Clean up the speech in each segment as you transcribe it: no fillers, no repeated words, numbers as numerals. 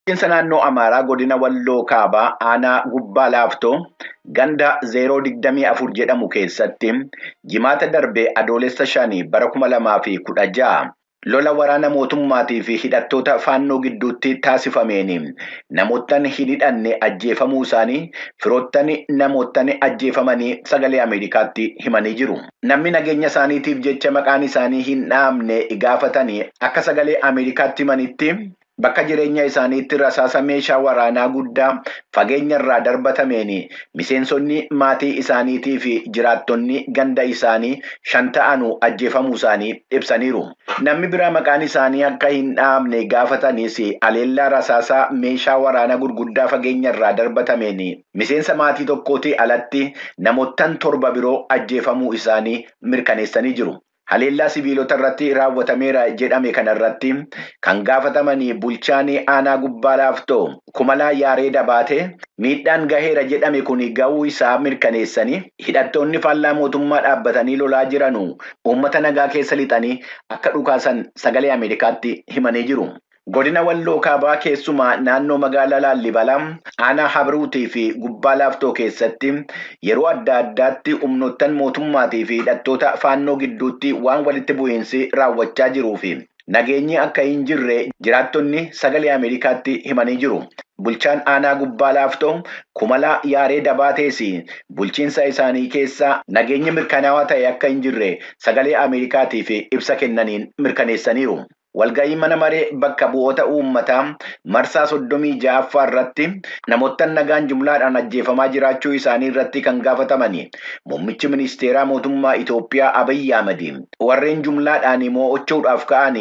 Bulchiinsa naannoo Amaaraa godina Walloo Kaabaa aanaa Gubbaa Laaftoo ganda 024 jedhamu keessatti jimaata darbe adoolessa 5 bara 2016 lola waraana mootummaatii fi hidhattoota faannoo gidduutti taasifameen namoottan hin hidhanne ajjeefamuu isaanii firoottan namoottan ajjeefamanii sagalee Ameerikaatti himanii jiru. Namni nageenya isaaniitiif jecha maqaan isaanii hin dhaamne gaafatanii akka sagalee Ameerikaatti himanitti bakka jireenya isaaniitti rasaasa meeshaa waraanaa guddaa fageenya irraa darbatameen miseensonni maatii isaaniitii fi jiraattonni ganda isaanii 5 ta'anu ajjeefamuu isaanii ibsaniiru. Namni biraa maqaan isaanii akka hin dhaamne gaafatanis aleellaa rasaasaa meeshaa waraanaa gurguddaa fageenya irraa darbatameen miseensa maatii tokkootii alatti namoottan 7 biroo ajjeefamuu isaanii mirkaneessanii jiru. Haleellaa sibiilota irratti raawwatameera jedhame kanarratti kan gaafatamanii bulchaan aanaa Gubbaa Laaftoo Kumalaa Yaaree Dabaatee miidhaan gaheera jedhame kun ga'uu isaa mirkaneessanii hidhattoonni faallaa mootummaa dhaabbatanii lolaa jiranu uummata nagaa keessa lixanii akka dhukaasan sagalee Ameerikaatti himanii jiru. Godina Walloo Kaabaa keessumaa naannoo magaalaa Laallibalaa aanaa Habruutii fi Gubbaa Laaftoo keessatti yeroo adda addaatti humnoottan mootummaatii fi hidhattoota faannoo gidduutti waan walitti bu'iinsi raawwachaa jiruu fi nageenyi akka hin jirre jiraattonni sagalee Ameerikaatti himanii jiru. Bulchaan aanaa Gubbaa Laaftoo Kumalaa Yaaree Dabaatees bulchiinsa isaanii keessaa nageenyi mirkanaawaa ta'e akka hin jirre sagalee Ameerikaatiif ibsa kennaniin mirkaneessaniiru. Walga'ii mana maree bakka bu'oota uummataa marsaa 36ffaa irratti namoottan nagaan jumlaadhaan ajjeefamaa jiraachuu isaanii irratti kan gaafatamani muummichi ministeeraa mootummaa Itoophiyaa Abiyyi Ahmad warreen jumlaadhaan mo'achuudhaaf ka'an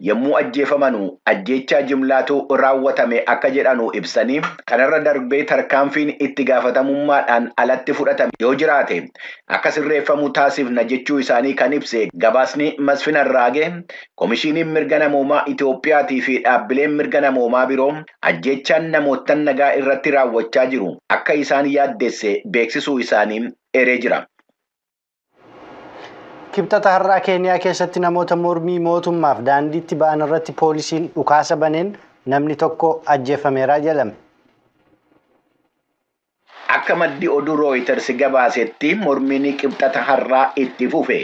yommuu ajjeefamanu ajjeechaa jumlaatu raawwatame akka jedhanu ibsanii kanarra darbee tarkaanfiin itti gaafatamummaadhaan alatti fudhatame yoo jiraate akka sirreeffamu taasifna jechuu isaanii kan ibse gabaasni Masfin Arraagee komishiiniin mirga namoomaa Itoophiyaatii fi dhaabbileen mirga namoomaa biroo ajjeechaan namoottan nagaa irratti raawwachaa jiru akka isaan yaaddesse beeksisuu isaanii eeree jira. Kibxata har'aa Keeniyaa keessatti namoota mormii mootummaaf daandiitti ba'an irratti poolisiin dhukaasa baneen namni tokko ajjeefameera jedhame. Akka maddi oduu Reuters gabaasetti mormiin kibxata har'aa itti fufe.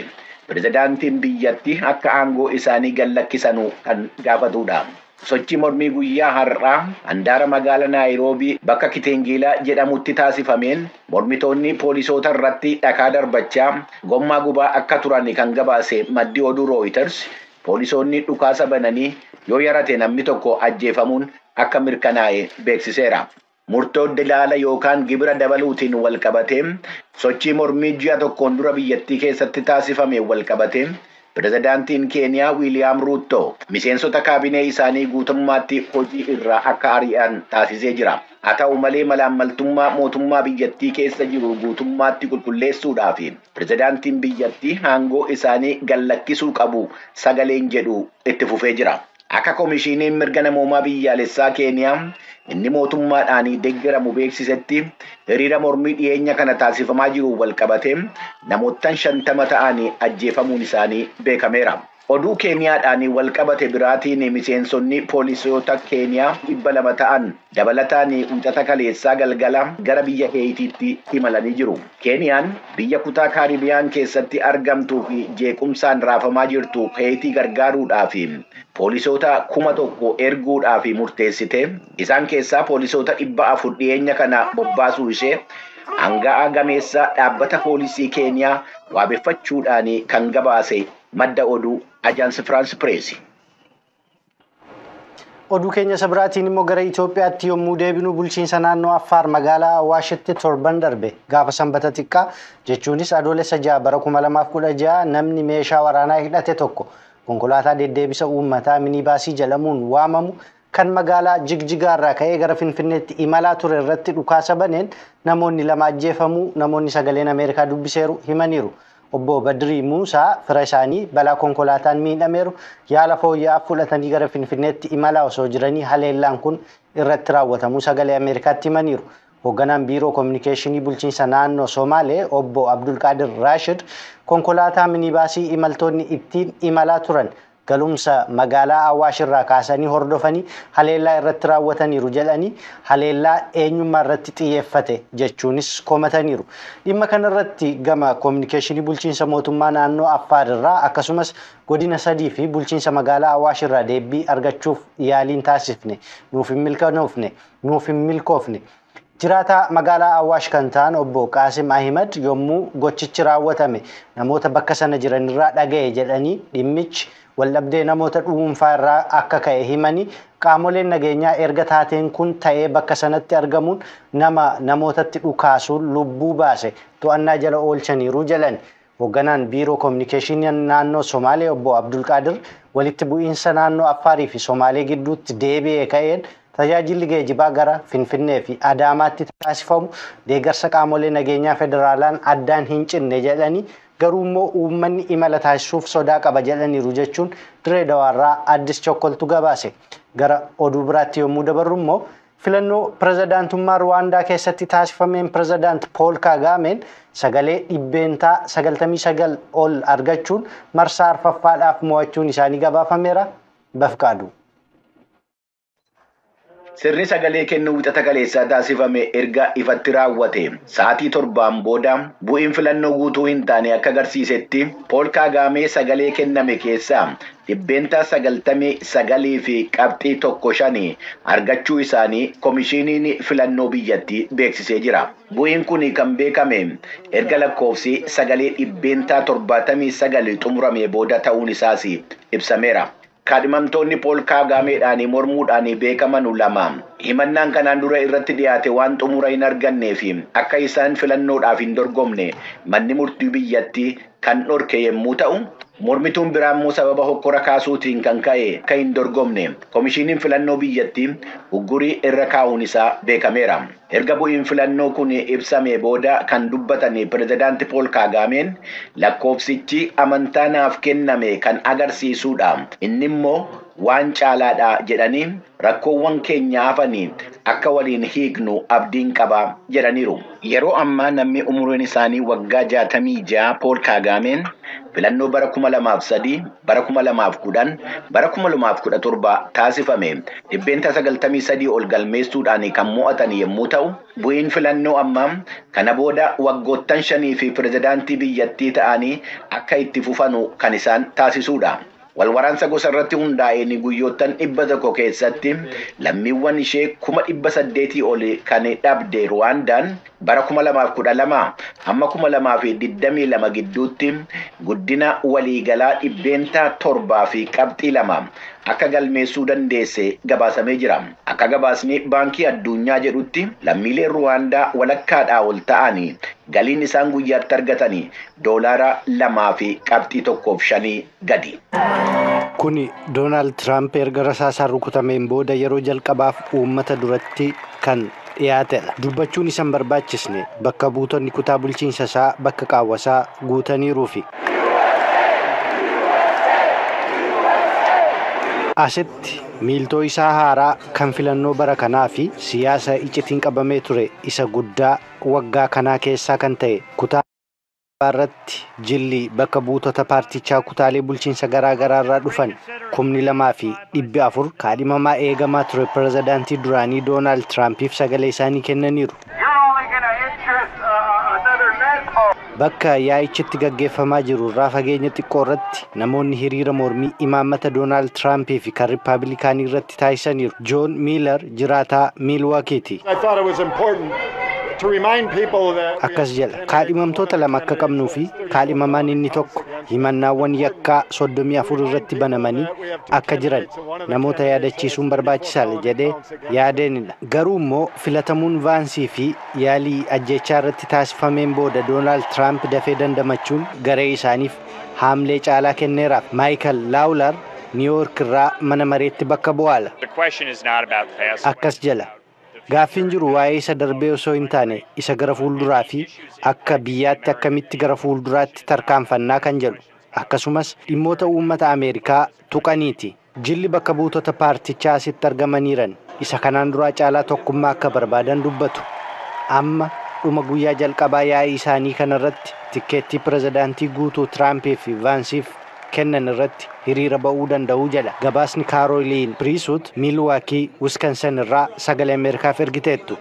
Pirezidaantiin biyyattii akka aangoo isaanii gad lakkisanuu kan gaafatudha. Sochii mormii guyyaa har'aa handaara magaalaa Naayiroobii bakka Kitengiilaa jedhamutti taasifameen mormitoonni poolisoota irratti dhakaa darbachaa gommaa gubaa akka turan kan gabaase maddi oduu Reuters poolisoonni dhukaasa bananii yoo yarate namni tokko ajjeefamuun akka mirkanaa'e beeksiseera. Murtoo dilaala yookaan gibira dabaluutiin wal qabatee sochii mormii ji'a tokkoon dura biyyattii keessatti taasifame wal qabatee pirezidaantiin Keeniyaa Wiiliyaam Ruuttoo miseensota kaabinee isaanii guutummaatti hojii irraa akka ari'an taasisee jira. Haa ta'u malee malaammaltummaa mootummaa biyyattii keessa jiru guutummaatti qulqulleessuudhaaf pirezidaantiin biyyattii aangoo isaanii gad lakkisuu qabu sagaleen jedhu itti fufee jira. Akka komishiiniin mirga namoomaa biyyaalessaa Keeniyaa inni mootummaadhaan deeggaramu beeksisetti hiriira mormii dhiyeenya kana taasifamaa jiru wal qabatee namoottan 50 ta'an ajjeefamuun isaanii beekameera. Oduu Keeniyaadhaan wal qabate biraatiin miseensonni poolisoota Keeniyaa 200 ta'an dabalataan wiixata kaleessaa galgala gara biyya Heeyitiitti imalanii jiru. Keeniyaan biyya kutaa Kaaribiyaan keessatti argamtuu fi jeequmsaan raafamaa jirtu Heeyitii gargaaruudhaaf poolisoota 1000 erguudhaaf murteessite. Isaan keessaa poolisoota 400 dhiyeenya kana bobbaasuu ishee hanga'a gameessa dhaabbata poolisii Keeniyaa waabeffachuudhaan kan gabaase madda oduu Ajaansi Firaans Pirees. Oduu keenya isa biraatiin immoo gara Itoophiyaatti yommuu deebinu bulchiinsa naannoo Affaar magaalaa Awaashitti torban darbe gaafa sanbata xiqqaa jechuunis adoolessa 6 bara 2016 namni meeshaa waraanaa hidhate tokko konkolaataa deddeebisa uummataa minibaasii jedhamuun waamamu kan magaalaa Jigjigaarraa ka'ee gara Finfinneetti imalaa ture irratti dhukaasa baneen namoonni 2 ajjeefamuu namoonni sagaleen Ameerikaa dubbiseeru himaniiru. Obbo Badrii Muusaa fira isaanii balaa konkolaataan miidhameeru yaala fooyya'aa fudhatanii gara Finfinneetti imalaa osoo jiranii haleellaan kun irratti raawwatamuu sagalee Ameerikaatti himaniiru. Hoogganaan biiroo koominikeeshinii bulchiinsa naannoo Somaalee obbo Abdulqaadir Raashid konkolaataa minibaasii imaltoonni ittiin imalaa turan Galumsa magaalaa Awaash irraa kaasanii hordofanii haleellaa irratti raawwataniiru jedhanii haleellaa eenyummaa irratti xiyyeeffate jechuunis komataniiru. Dhimma kanarratti gama koominikeeshinii bulchiinsa mootummaa naannoo Affaar irraa akkasumas godina sadii fi bulchiinsa magaalaa Awaash irraa deebii argachuuf yaaliin taasifne nuuf hin milkoofne. Jiraataa magaalaa Awaash kan ta'an obbo Qaasim Ahimad yommuu gochichi raawwatame namoota bakka sana jiranirraa dhaga'e jedhanii dhimmichi waldhabdee namoota dhuunfaa irraa akka ka'e himanii qaamoleen nageenyaa erga taateen kun ta'ee bakka sanatti argamuun nama namootatti dhukaasuun lubbuu baase to'annaa jala oolchaniiru jedhan. Hoogganaan biiroo koominikeeshinii naannoo Somaalee obbo Abdulqaadir walitti bu'iinsa naannoo Affaarii fi Somaalee gidduutti deebi'ee ka'een tajaajilli geejibaa gara Finfinnee fi Adaamaatti taasifamu deeggarsa qaamolee nageenyaa federaalaan addaan hin cinne jedhanii garuu immoo uummanni imala taasisuuf sodaa qaba jedhaniiru jechuun Dirree Dawaarraa Addis Chokkoltu gabaase. Gara oduu biraatti yommuu dabarru immoo filannoo pirezidaantummaa Ruwaandaa keessatti taasifameen pirezidaant Pool Kaagaameen sagalee 99% ol argachuun marsaa arfaffaadhaaf mo'achuun isaanii gabaafameera. Bafqaadu. Sirni sagalee kennuu wixata kaleessaa taasifame erga ifatti raawwate sa'aatii 7 booda bu'iin filannoo guutuu hin taane akka agarsiisetti Pool Kaagaamee sagalee kenname keessaa 99.15% argachuu isaanii koomishiniin filannoo biyyattii beeksisee jira. Bu'iin kun kan beekame erga lakkoofsi sagalee 79% xumurame booda ta'uun isaas ibsameera. Kaadhimamtoonni Pool Kaagaameedhaan mormuudhaan beekaman lama himannaan kanaan dura irratti dhiyaate waan xumura hin argannee fi akka isaan filannoodhaaf hin dorgomne manni murtii biyyattii kan dhorke yommuu ta'u, mormituun biraa immoo sababa hokkora kaasuutiin kan ka'e akka hin dorgomne koomishiniin filannoo biyyattii uggurii irra kaa'uun isaa beekameera. Erga bu'iin filannoo kun ibsame booda kan dubbatan pirezidaanti Pool Kaagaameen lakkoofsichi amantaa naaf kenname kan agarsiisudha. Inni immoo waan caalaadha jedhanii rakkoowwan keenya hafanii akka waliin hiiknu abdiin qaba jedhaniiru. Yeroo ammaa namni umuriin isaanii waggaa 66 Pool Kaagaameen filannoo bara 2003, bara 2010, bara 2017 taasifame 93% ol galmeessuudhaan kan mo'atan yommuu ta'u, bu'iin filannoo ammaa kana booda waggoottan 5 fi pirezidaantii biyyattii ta'anii akka itti fufanu kan isaan taasisudha. Walwaraansa gosa irratti hundaa'een guyyoottan 100 keessatti lammiiwwan ishee 800,000 ol kan dhabde Ruwaandaan bara 2012 hamma 2022 gidduutti guddina waliigalaa 7.2% akka galmeessuu dandeesse gabaasamee jira. Akka gabaasni baankii addunyaa jedhutti lammiileen Ruwaandaa walakkaadhaa ol ta'anii galiin isaan guyyaatti argatanii $2.15 gadi. Kuni Doonaald Tiraamp erga rasaasaan rukutameen booda yeroo jalqabaaf uummata duratti kan dhiyaatedha. Dubbachuun isa hin barbaachisne bakka buutonni kutaa bulchiinsa isaa bakka qaawwasaa guutaniiruufi. Asitti miiltoo isaa haaraa kan filannoo bara kanaa fi siyaasa iccitiin qabamee ture isa guddaa waggaa kanaa keessaa kan ta'e kutaa irratti jilli bakka buutota paartichaa kutaalee bulchiinsa garaa garaa irraa dhufan 2,400 kaadhimamaa eegamaa ture pirezidaantii duraanii Doonaald Tiraampiif sagalee isaanii kennaniiru. Bakka yaa'ichitti gaggeeffamaa jiru irraa fageenya xiqqoo irratti namoonni hiriira mormii imaammata Doonaald Tiraampii fi kan Riippaabilikaanii irratti taasisaniiru. Joon Miilar jiraataa Miilwaakiiti. Akkas jedha. Kaadhimamtoota lama akka qabnuu fi kaadhimamaan inni tokko himannaawwan yakkaa 34 irratti banamanii akka jiran namoota yaadachiisuun barbaachisaadha jedhee yaadeenidha. Garuu immoo filatamuun Vaansii fi yaalii ajjechaa irratti taasifameen booda Doonaald Tiraamp dafee dandamachuun garee isaaniif haamlee caalaa kenneeraaf. Maayikal Laawular Niiwuyoork irraa mana mareetti bakka bu'aala. Akkas jedha. Gaaffiin jiru waa'ee isa darbee osoo hin taane isa gara fuulduraa fi akka biyyaatti akkamitti gara fuulduraatti tarkaanfannaa kan jedhu akkasumas dhimmoota uummata Ameerikaa tuqaniiti. Jilli bakka buutota paartichaa asitti argamaniiran isa kanaan duraa caalaa tokkummaa akka barbaadan dubbatu. Amma dhuma guyyaa jalqabaa yaa'ii isaanii kanarratti tikkeettii pirezidaantii guutuu Tiraampii fi Vaansiif kennan irratti hiriira ba'uu danda'u jedha. Gabaasni Kaarooliin Piriisuut Miilwaakii Wiskansen irraa sagalee Ameerikaaf ergiteettu.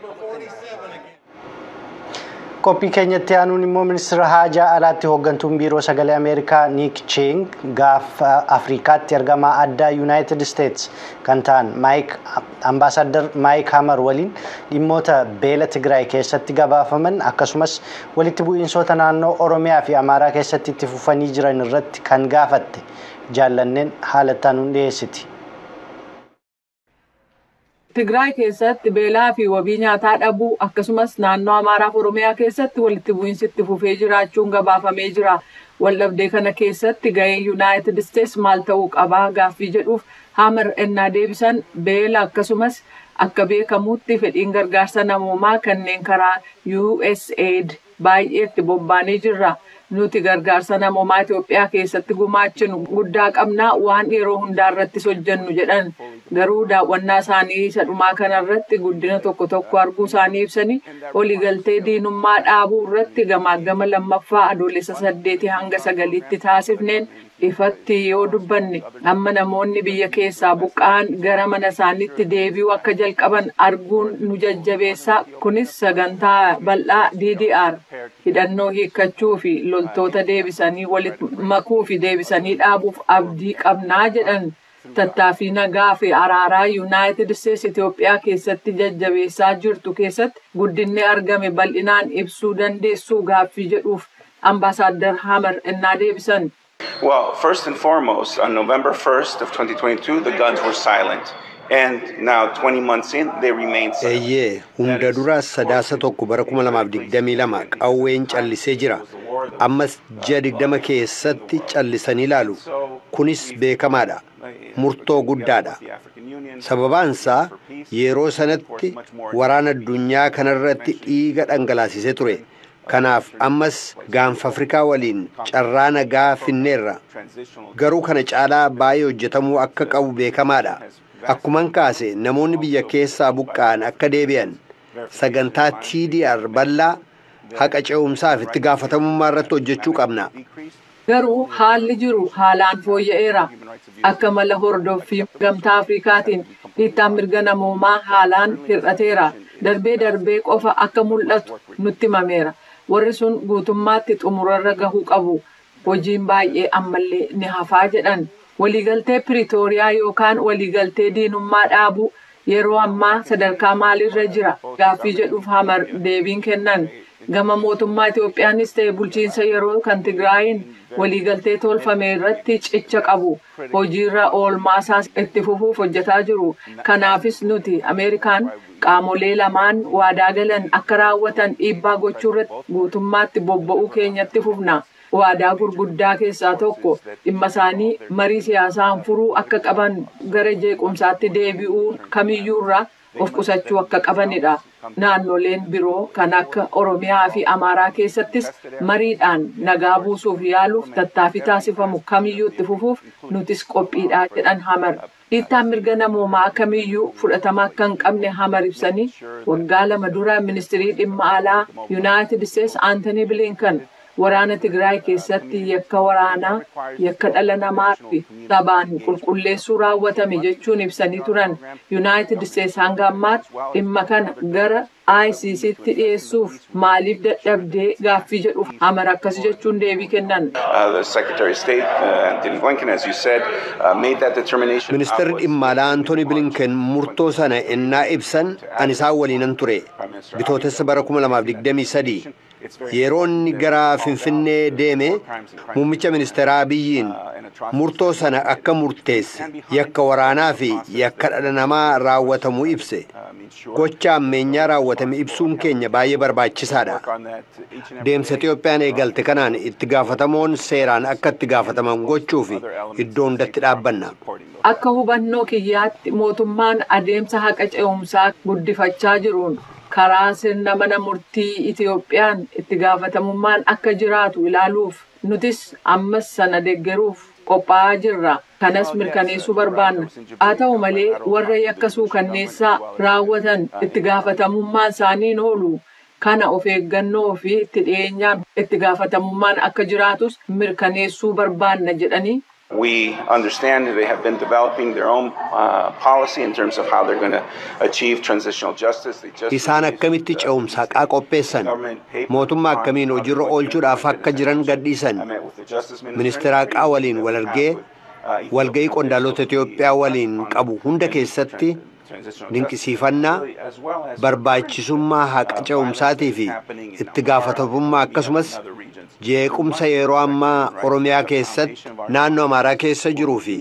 Qophii keenyatti aanuun immoo ministeera haajaa alaatti hooggantuun biiroo sagalee Ameerikaa Niik Ching gaafa Afrikaatti ergamaa addaa Yuunaayitid Isteets kan ta'an Ambaasaddar Maayik Hamar waliin dhimmoota beela Tigraay keessatti gabaafaman akkasumas walitti bu'iinsoota naannoo Oromiyaa fi Amaaraa keessatti itti fufanii jiran irratti kan gaafatte jaallanneen haala nuun dhiyeessiti. Tigraay keessatti beelaa fi wabii nyaataa dhabuu akkasumas naannoo Amaaraa fi Oromiyaa keessatti walitti bu'iinsi itti fufee jiraachuun gabaafamee jira. Waldhabdee kana keessatti gaheen Yuunaayitid Isteets maal ta'uu qabaa gaaffii jedhuuf Hamar ennaa deebisan beela akkasumas akka beekamutti fedhiin gargaarsa namoomaa kanneen karaa USAID baay'eetti bobbaanee jirra. Nuti gargaarsa namoomaa Itoophiyaa keessatti gumaachinu guddaa qabnaa waan yeroo hundaa irrattis hojjennu jedhan. Garuu daawwannaa isaanii isa dhumaa kanarratti guddina tokko tokko arguu isaanii ibsanii waliigaltee diinummaa dhaabuu irratti gamaagama lammaffaa adoolessa 8 hanga 9tti taasifneen ifatti yoo dubbanne amma namoonni biyya keessaa buqqa'an gara mana isaaniitti deebi'uu akka jalqaban arguun nu jajjabeessa. Kunis sagantaa bal'aa DDR hidhannoo hiikkachuu fi loltoota deebisanii walitti makuu fi deebisanii dhaabuuf abdii qabnaa jedhan. Tattaaffii nagaa fi araaraa Yuunaayitid Isteets Itoophiyaa keessatti jajjabeessaa jirtu keessatti guddinni argame bal'inaan ibsuu dandeessuu gaaffii jedhuuf Ambaasaddar Hamar innaa deebisan. Well, first and foremost, on November 1st of 2022, the guns were silent. And now, 20 months in, they remain silent. Eeyyee, hunda dura sadaasa 1 bara 2022 qawween callisee jira. Ammas ji'a 20 keessatti callisanii ilaalu. Kunis beekamaadha. Murtoo guddaadha. Sababaansaa yeroo sanatti waraana addunyaa kanarratti dhiiga dhangalaasisee ture. Kanaaf ammas gaanfa Afrikaa waliin carraa nagaa finneerra. Garuu kana caalaa baay'ee hojjetamuu akka qabu beekamaadha. Akkuman kaase namoonni biyya keessaa buqqa'an akka deebi'an sagantaa TDR bal'aa haqa ce'umsaaf itti gaafatamummaa irratti hojjechuu qabna. Garuu haalli jiru haalaan fooyya'eera. Akka mala hordoffii gamtaa Afrikaatiin dhiittaan mirga namoomaa haalaan hir'ateera. Darbee darbee qofa akka mul'atu nutti himameera. Warri sun guutummaatti xumurarra gahuu qabu. Hojiin baay'ee ammallee ni hafaa jedhan. Waliigaltee Piriitooriyaa yookaan waliigaltee diinummaa dhaabuu yeroo ammaa sadarkaa maaliirra jira gaaffii jedhuuf Hamar deebiin kennan. Gama mootummaa Itoophiyaanis ta'e bulchiinsa yeroo kan Tigraayin waliigaltee tolfame irratti cicha qabu. Hojiirra oolmaasaas itti fufuuf hojjetaa jiru. Kanaafis nuti Ameerikaan qaamolee lamaan waadaa galan akka raawwatan dhiibbaa gochuu irratti guutummaatti bobba'uu keenyatti fufna. Waadaa gurguddaa keessaa tokko dhimma isaanii marii siyaasaan furuu akka qaban gara jeequmsaatti deebi'uun kamiyyuurraa of qusachuu akka qabanidha. Naannoleen biroo kan akka Oromiyaa fi Amaaraa keessattis mariidhaan nagaa buusuuf yaaluuf tattaaffii taasifamu kamiyyuu itti fufuuf nutis qophiidha jedhan Hamar. Dhiittaan mirga namoomaa kamiyyuu fudhatama akka hin qabne Hamar ibsanii waggaa 2 dura ministirii dhimma alaa Yuunaayitid Isteets Aantanii Bilinkan waraana Tigraay keessatti yakka waraanaa, yakka dhala namaa fi sabaan qulqulleessuu raawwatame jechuun ibsanii turan. Yuunaayitid Isteets hanga ammaatti dhimma kana gara ICCtti dhiyeessuuf maaliif dadhabdee gaaffii jedhuuf Hamar akkas jechuun deebii kennan. The Secretary of State, Anthony Blinken, as you said, made that determination. Ministeerri dhimma alaa Antooni Bilinken murtoo sana ennaa ibsan ani isaan waliinan ture. Bitootessa bara 2023 yeroo inni gara Finfinnee deeme muummicha ministeeraa Abiyyiin murtoo sana akka murteesse yakka waraanaa fi yakka dhala namaa raawwatamu ibse. Gocha ammeenyaa raawwatame ibsuun keenya baay'ee barbaachisaadha. Deemsa Itoophiyaan eegalte kanaan itti gaafatamoon seeraan akka itti gaafataman gochuuf iddoo hundatti dhaabbanna. Akka hubannoo kiyyaatti mootummaan adeemsa haqa ce'umsaa guddifachaa jiruun karaa sirna mana murtii Itoophiyaan itti gaafatamummaan akka jiraatu ilaaluuf nutis ammas sana deeggaruuf qophaa'aa jirra. Kanas mirkaneessuu barbaanna. Haa ta'u malee warra yakka suukanneessaa raawwatan itti gaafatamummaan isaanii hin oolu. Kana of eeggannoo fi itti dhiyeenyaan itti gaafatamummaan akka jiraatus mirkaneessuu barbaanna jedhanii We understand that they have been developing their own policy in terms of how they're going to achieve transitional justice. They just Isaan akkamitti ce'umsa haqaa qopheessan, mootummaa akkamiin hojiirra oolchuudhaaf akka jiran gadhiisan, ministeera haqaa waliin wal argee walga'ii qondaalota Itoophiyaa waliin qabu hunda keessatti dinqisiifannaa, barbaachisummaa haqa ce'umsaatii fi itti gaafatamummaa, akkasumas jeequmsa yeroo ammaa Oromiyaa keessatti, naannoo Amaaraa keessa jiruu fi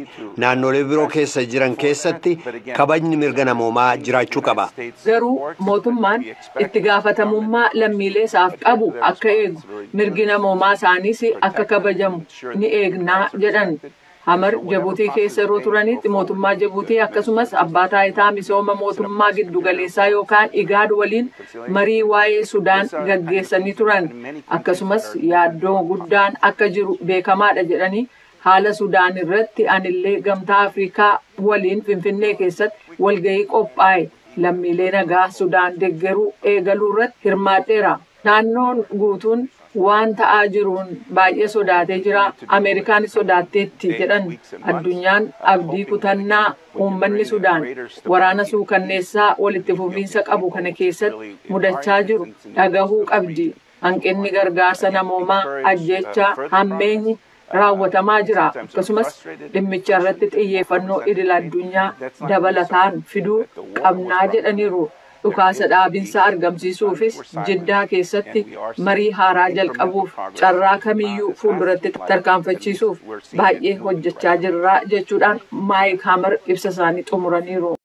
naannolee biroo keessa jiran keessatti kabajni mirga namoomaa jiraachuu qaba. Garuu mootummaan itti gaafatamummaa lammiilee isaaf qabu akka eegu, mirgi namoomaa isaaniis akka kabajamu ni eegnaa jedhan. Hamar Jabuutii keessa yeroo turanitti mootummaa Jabuutii akkasumas abbaa taayitaa misooma mootummaa giddugaleessaa yookaan Igaad waliin marii waa'ee Sudaan gaggeessanii turan. Akkasumas yaaddoo guddaan akka jiru beekamaadha jedhanii, haala Sudaan irratti anillee Gamtaa Afrikaa waliin Finfinnee keessatti walgahii qophaa'e lammiilee nagaa Sudaan deeggaruu eegaluu irratti hirmaadheera. Naannoon guutuun waan ta'aa jiruun baay'ee sodaatee jira. Ameerikaan sodaatteetti jedhan. Addunyaan abdii kutannaa uummanni Sudaan waraana suukanneessaa walitti fufiinsa qabu kana keessatti mudachaa jiru dhagahuu qabdi. Hanqinni gargaarsa namoomaa, ajjeechaa, hammeenyi raawwatamaa jira. Akkasumas dhimmicha irratti xiyyeeffannoo idil addunyaa dabalataan fiduu qabnaa jedhaniiru. Dhukaasa dhaabinsa argamsiisuufis Jiddaa keessatti marii haaraa jalqabuuf carraa kamiyyuu fuulduratti tarkaanfachiisuuf baay'ee hojjechaa jirra jechuudhaan Maayik Hamar ibsa isaanii xumuraniiru.